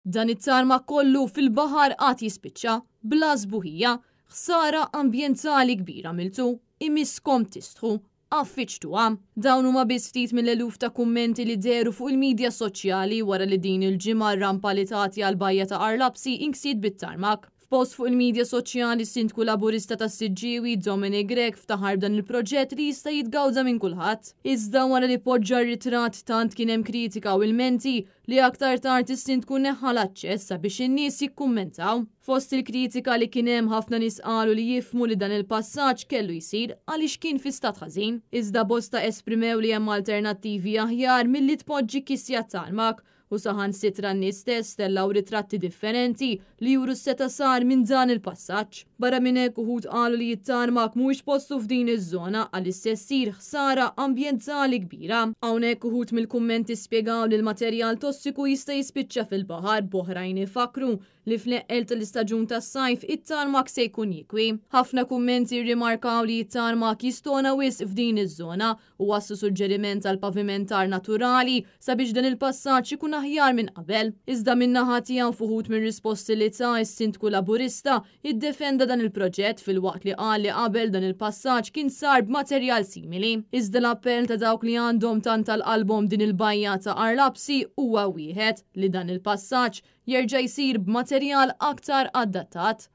Dan it-tarmak kollu fil-baħar għad jispiċċa, bla sbuħija, ħsara ambjentali kbira għamiltu, imisskom tistħu, għaffiġtuha. Dawn huma biss ftit mill-eluf ta' kummenti li dehru fuq il-midja soċjali wara li din il-ġimgħa r-rampa li tagħti għall-bajja ta' Għar Lapsi inksiet bit-tarmak. F'post fuq il-midja soċjali s-Sindku Laburista tas-Siġġiewi, Dominic Grech ftaħar b'dan il-proġett li jista' jitgawda minn kulħadd. Iżda wara li poġġa r-ritratt tant kien hemm kritika u ilmenti li aktar tard is-Sindku neħħa l-aċċess sabiex in-nies jikkummentaw. Fost il-kritika li kien hemm ħafna nies qalu li jifhmu li dan il-passaġġ kellu jsir għaliex kien fi stat ħażin. Iżda bosta esprimew li hemm alternattivi aħjar milli tpoġġi kisja tarmak u saħansitra n-nies stess tellgħu ritratti differenti li juru x'seta' sar minn dan il-passaġġ. Barra minn hekk uħud qalu li t-tarmak mhuwiex postu f'din iż-żona għaliex se ssir ħsara ambjentali kbira. Hawnhekk uħud mill-kummenti spjegaw li l-materjal tossiku jista' jispiċċa fil-baħar b'oħrajn ifakkru li fl-eqqel tal-istaġun tas-sajf it-tarmak se jkun jikwi. Ħafna kummenti rrimarkaw li t-tarmak jistona wisq f'din iż-żona u wasslu suġġeriment għal pavimentar naturali sabiex dan il-passaġġ ikun aħjar minn qabel. Iżda min-naħa tiegħu f'uħud mir-risposti li ta s-Sindku Laburista iddefenda dan il-proġett filwaqt li qal li qabel dan il-passaġġ kien sar b'materjal simili. Iżda l-appell ta' dawk li għandhom tant għal qalbhom din il-bajja ta' Għar Lapsi huwa wieħed li dan il-passaġġ jerġa' jsir b'materjal aktar adattat.